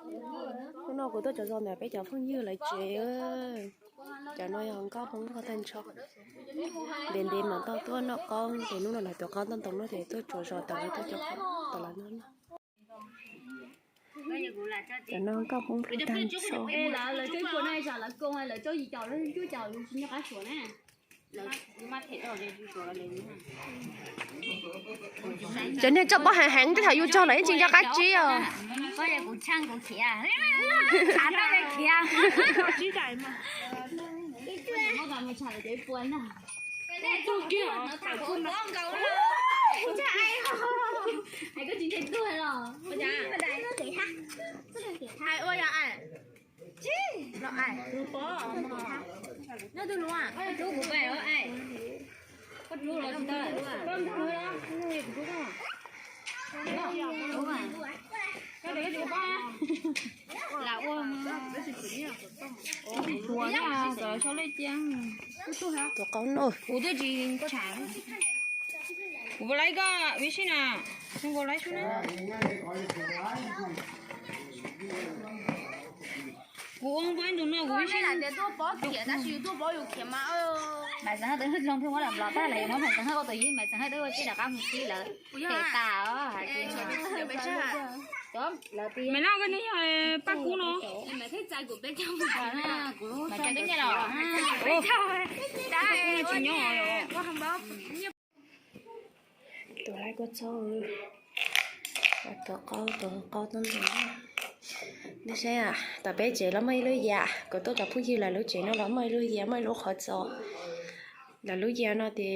Hnub no kuv tuaj tsaug zog ntawm peb cov phooj ywg lawv tsev. Cov no yog nkauj Hmoob qhov tag nrho. Ntev ntev mam tau tuaj noj qaub ces hnub no lawv tuav qaub ntau ntau no ces tuaj tsaug zog tau lawv tuaj cov qaub tau lawv noj noj. Cov no nkauj Hmoob qhov tag nrho. Cov niag tso pob heev heev tej thaum yus tsaug lawm yeej tsis nco qab tsib os. Tuav qaub no. Kuv puas laib koj vib sib na? Kuv laib sib na. Kuv ua npau ib ntus no kuv vib sib. Maiv Xeem Hawj twb zoo thiab muab lam los tag lawm, muab Maiv Xeem Hawj ua tus yib, Maiv Xeem Hawj twb ua tsis rov qab mus tib lawm. Phem tas os. Maiv Laj, koj nyob yog Paj Kub no? Mas twb nyiaj los. Tsis nyob. Tus laib kua txob, tus qaub, tus qaub tub ntxoog. Nej saib, tom peb tsev los muaj ib lub yam, kuv tuaj cov phooj ywg lawv lub tsev no los muaj ib lub yam, muaj ib lub qhov txos. Lawv lub yam no ces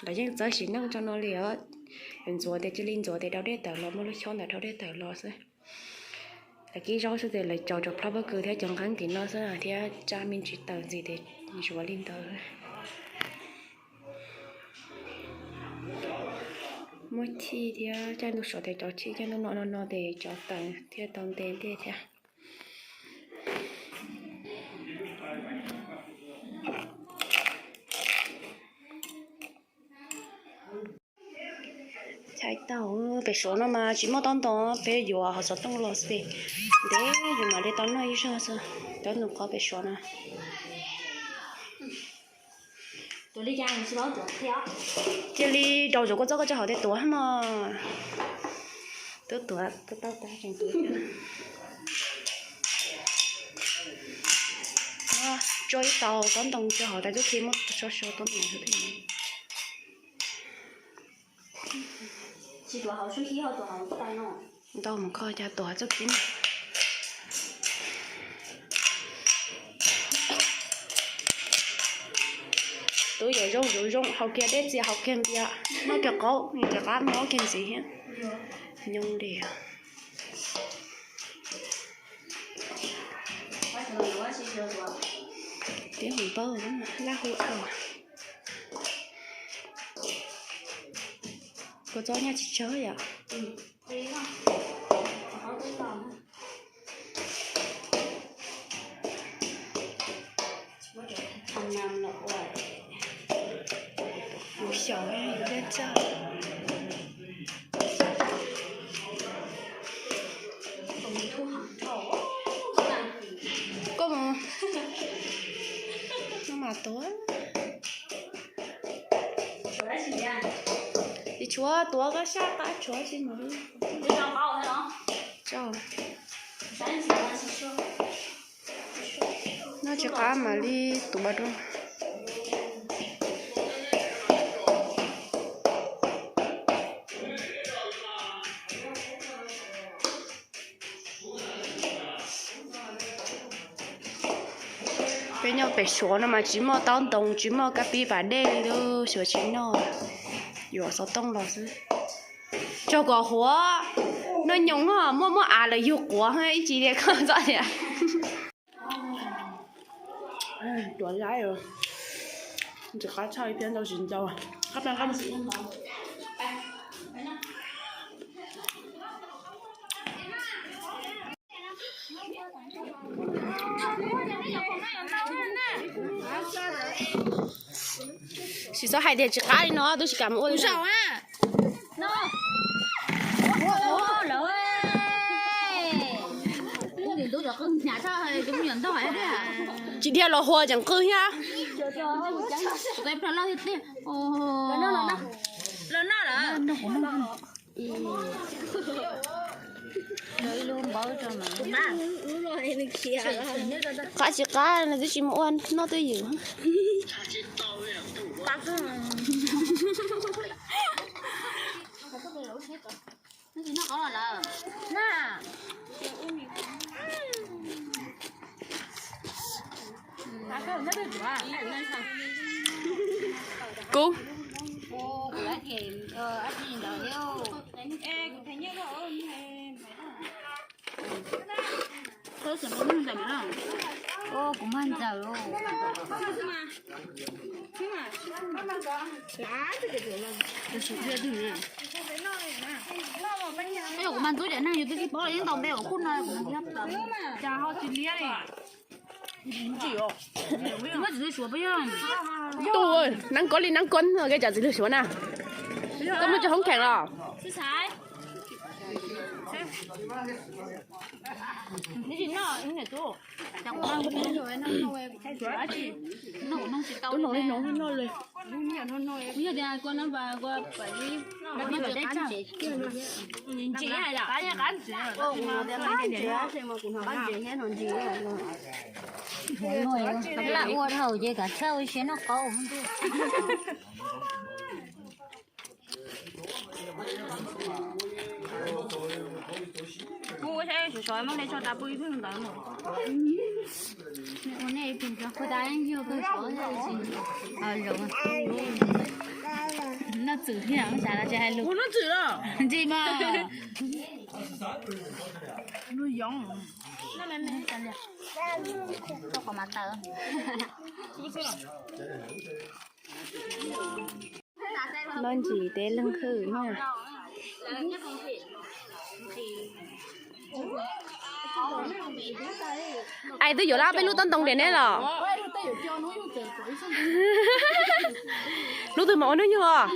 lawv yeej txawb sim neej tso no li os. Ntxuav tias cia li ntxuav tias dhau dej tawm los, muaj lub xyob ntawd dhau dej tawm los xwb. Lawv kib zaub xwb ces lawv cov cov plab pob kws thiab cov nqeeb tim no xwb thiab, tsab me ntsis tawm ntxiv ces zuav li ntawd. Muab chij thiab, caij ntuj sov ces cov chij, caij ntuj no no no ces cov tawm thiaj tau nte ntej thiab. Thaij tau, pem Suav no mas tsis muaj taub ntoo, peb yuav hauv xov tooj los xwb. Ntev yus mam li tau noj ib zaug xwb, taub ntoo qhov pem Suav no. Cia li rau cov kua txob koj tso hauv tes tuav mog. Twb tuav, twb tau tag tseem tuav. Tso ib tau taub ntoo tso hauv tas tub khi muab so so taub ntoo xwb thiab. Ntau mus koj cas tuav txoj kev no. Tub yuav zoo yuav zoo, haus kiag dej txias haus kiag npias, noj kiag qaub, nws rov qab mob kiag ntxiv thiab. Nyob li tib hum paub laj hu dhau. Kua txob nyaj tsis tsawg yom. Kuv xyaum thiab txaj. Koj mus, no mas tuav. Tsis tshuav, tuav koj sab qab tshuav tsis mus. Noj tsis qab mam li tuav dua. Peb nyob pem Suav no mas tsis muaj taub ntoo, tsis muaj kab pib pas dej li, Suav tsis noj, yuav xov tooj los xwb. Tsaug kom huav, noj nyoos muaj muaj av lawv yug quav ib tsis tias koj txom tias. Tuav laib, ntxim qab tshaj ib phiab ntau tsis ntau. Tsis txhob hais tias tsis qab li no, twb tsis kam mus ua li. Tsis dhia los hua tseem qw thiab. Qab tsis qab nws twb tsis mus ua noj twj ywm. Kub. Kuv mag ntxaws. Kuv mag ntxub cov neeg yus twb tsis paub los yeej ntaus npe ua kuj no kuv mag thiab. Cas ho tsis liab li. Muab txiv lwg suav pab yog. Tus neeb kob li neeb kob no ke cov txiv lwg suav na. Koj muab cov hoob kheem los. Tub no li no noj li. Yog tias kua no vas kua pam li. Laj ua dhau ces kav tsij ua siab noj qaub. Kuv ua saib sov sov muab nej tso tas pw ib pliag ntawd. Noj txwm thiab, xav los tsis hais lus. Noj txwm los ntsis mas. Lub yoov. Noj ntsis teb leeg hwj na. Ais twb yuav laj peb lub toj ntoo diam ne los. Lub twg mas ua hnub nyoog os.